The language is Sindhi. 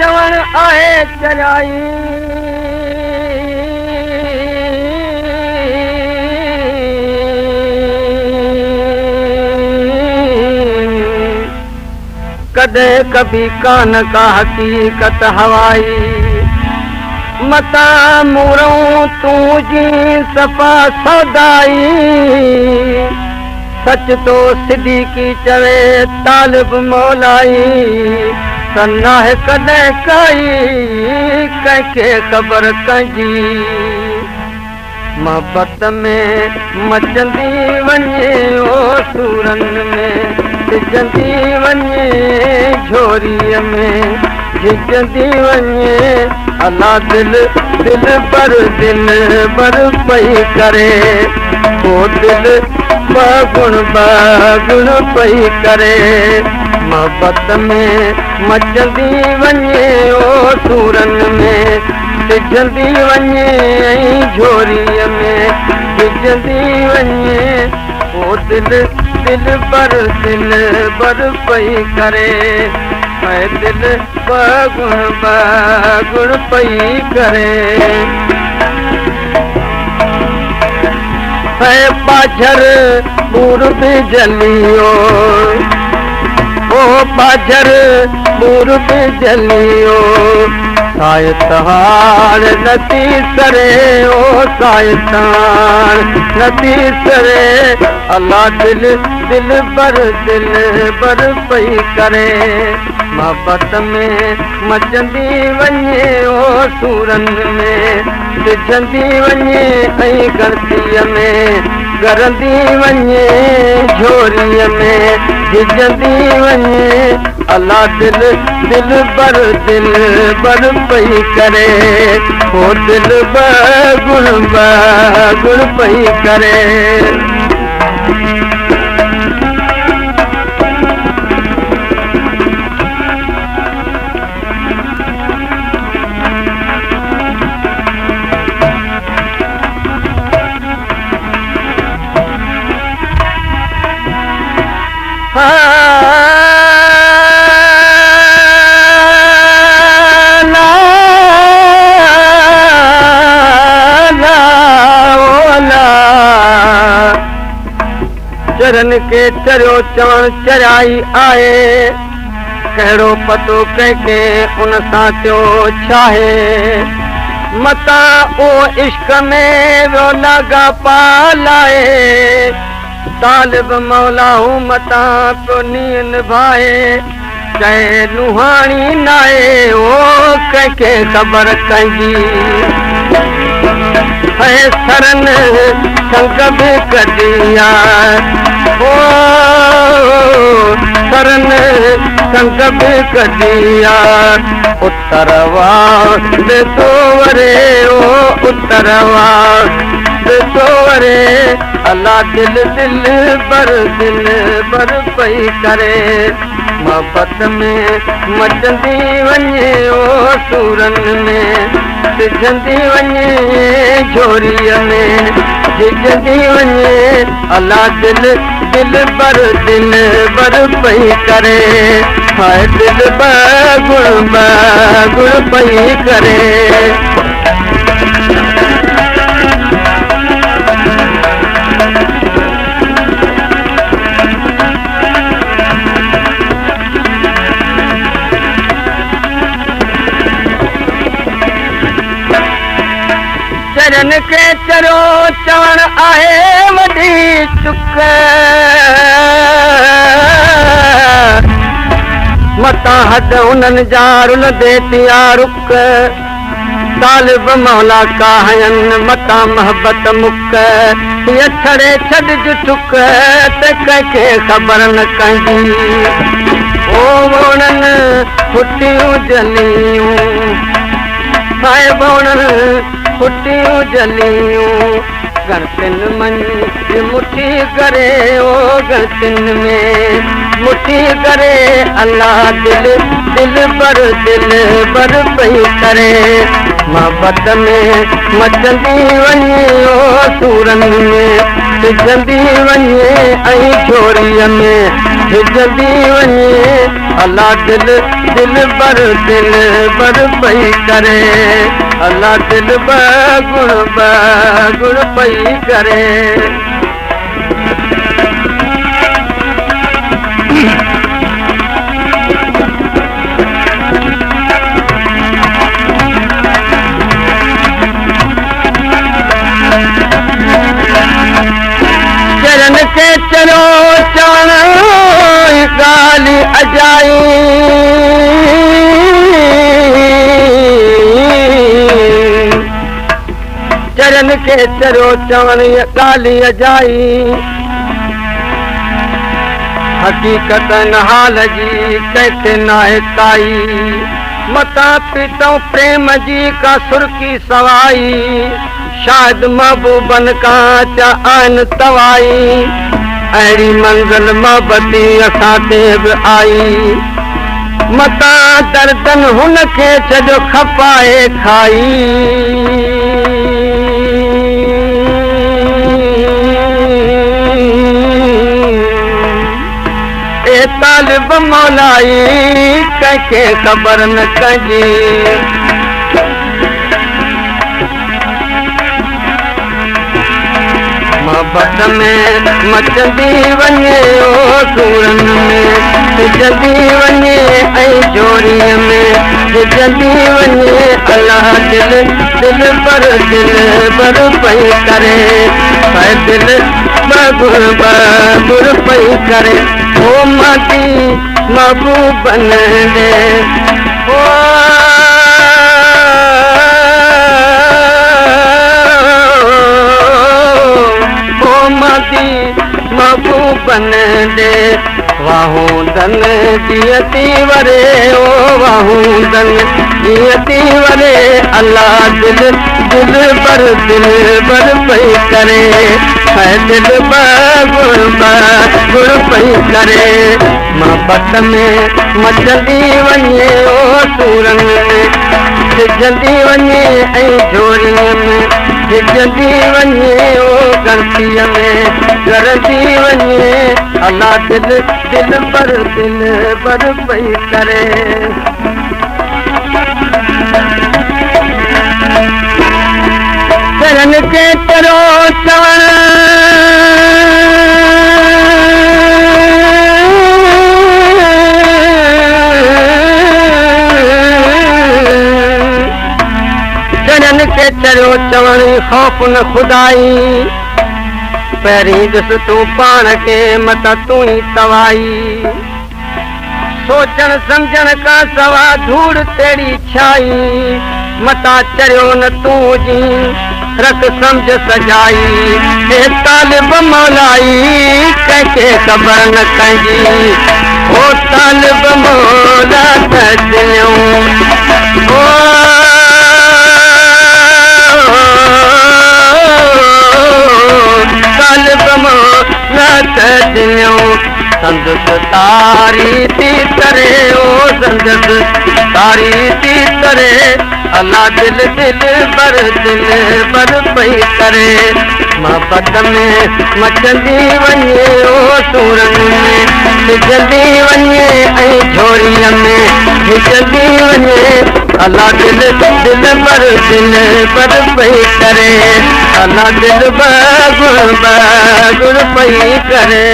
چوڻ آهي چريائي. ڪڏهن ڪبي ڪانه ڪا حقيقت هوائي. متان مورئون تون جي صفا سودائي. سچ تو صديقي چوي طالب مولائي. ته ناهي ڪڏهن ڪائي ڪنهن کي خبر ڪنهن جي. محبت ۾ مچندي وڃي او سورن ۾، سجندي وڃي جهوريءَ ۾، جهجندي وڃي. الا دل دل بر دل بر پئي ڪري، او دل ٻه گڻ ٻه گڻ پئي ڪري. محبت ۾ مچندي وڃي او سورن ۾، سجندي وڃي جهوريءَ ۾، جهجندي وڃي. او دل دل بر دل بر پئي ڪري، ۽ دل ٻه گڻ ٻه گڻ پئي ڪري. ۽ ٻاجهر ٻور به جليو، او ٻاجهر ٻور به جليو. سايت هاڻ نٿي سري، او سايت هاڻ نٿي سري. الا دل دل بر دل بر پئي ڪري. محبت ۾ مچندي وڃي او سورن ۾، سجندي وڃي ۽ ڳڻتيءَ ۾، ڳرندي وڃي جهوريءَ ۾، جهجندي وڃي. الا دل دل بر دل بر پئي ڪري، او دل ٻه گڻ ٻه گڻ پئي ڪري. چرن کي چريو چوڻ چريائي آهي، ڪهڙو پتو ڪنهن کي ان سان ٿيو ڇاهي. متان اهو عشق ۾ ويو لاڳاپا لائي، طالب مولا هو متان پيو نينهن نڀائي. چئي لهاڻي ناهي او ڪنهن کي خبر ڪنهن جي. ۽ سرن سنگ به ڪڍي آ، او سرن سنگ به ڪڍي آ. اتر وا وري، او اتر وا وري. الا دل دل بر دل بر پئي ڪري. محبت ۾ مچندي وڃي او سورن ۾، سجندي وڃي جهوريءَ ۾، جهجندي وڃي. الا دل دل بر دل بر پئي ڪري، هاءِ دل ٻه گڻ ٻه گڻ پئي ڪري. چرن کي چريو چوڻ آهي وڏي چڪ، متان حد انهن جا رلندي ٿيا رڪ. طالب مولا ڪاهين متان محبت مڪ، هيءَ ڇڙي ڇڏج ٺڪ ته ڪنهن کي خبر نه ڪنهن جي. او وڻن ڦٽيون جليون، هاءِ وڻن ڦٽيون جليون. ڳڻتين منجهه مٺي ڪري، او ڳڻتين ۾ مٺي ڪري. الا دل دل بر دل بر پئي ڪري. محبت ۾ مچندي وڃي او سورن ۾، سجهندي وڃي ۽ جهوريءَ ۾ وجهندي وڃي. الله دل دل بر پئي ڪري، الله دل ٻه گڻ پئي ڪري. چرن کي چريو چوڻ ڳالهه اجائي، چرن کي چريو چوڻ ڳالهه اجائي. حقيقت حال جي ڪنهن کي ناهي ڪائي، متان پيتئون پريم جي ڪا سرڪي سوائي. شايد محبوبن کان ٿيا آهن توائي، اهڙي منزل محبتي اسان تي به آئي. متان دردن هن کي ڇڏيو کپائي کائي. اي طالب مولائي ڪنهن کي خبر نه ڪجي. محبت ۾ مچندي وڃي او سورن ۾ وجهندي وڃي ۽ جهوريءَ ۾ وجهندي وڃي. الله دل دل بر پئي ڪري، دل ٻه گڻ پئي ڪري. او ماتي محبوبن ڏي، او محبوبن ڏي. واهوندن جيئن ٿي وري، او واهوندن جيئن ٿي وري. الله دل دل بر پئي ڪري، دل ٻه گڻ پئي ڪري. محبت ۾ مچندي وڃي او سورن ۾ وجهندي وڃي ۽ جهوريءَ ۾ وجهندي وڃي، او گڻتيءَ ۾ ڳرندي وڃي. الله دل دل بر پئي ڪري. چرن کي چريو چوڻ چرن کي چريو چوڻ خوف نه خدائي. پهرين ڏس تون پاڻ کي متان تون ئي توائي. سوچڻ سمجهڻ کان سوا ڌوڙ تهڙي ڇائي. متان چريو نه تون جي رک سمجهه سجائي. هي طالب مولائي ڪنهن کي خبر نه ڪنهن جي. او طالب مولا ته ڏنئون، او طالب مولا ته ڏنئون. سندس تاري ٿي تري، او سندس تاري ٿي تري. الله دل دل بر پئي ڪري. محبت ۾ مچندي وڃي او سورن ۾ وجهندي وڃي ۽ جهوريءَ ۾ وجهندي وڃي. الله دل دل بر پئي ڪري. الله دل ٻه گڻ پئي ڪري.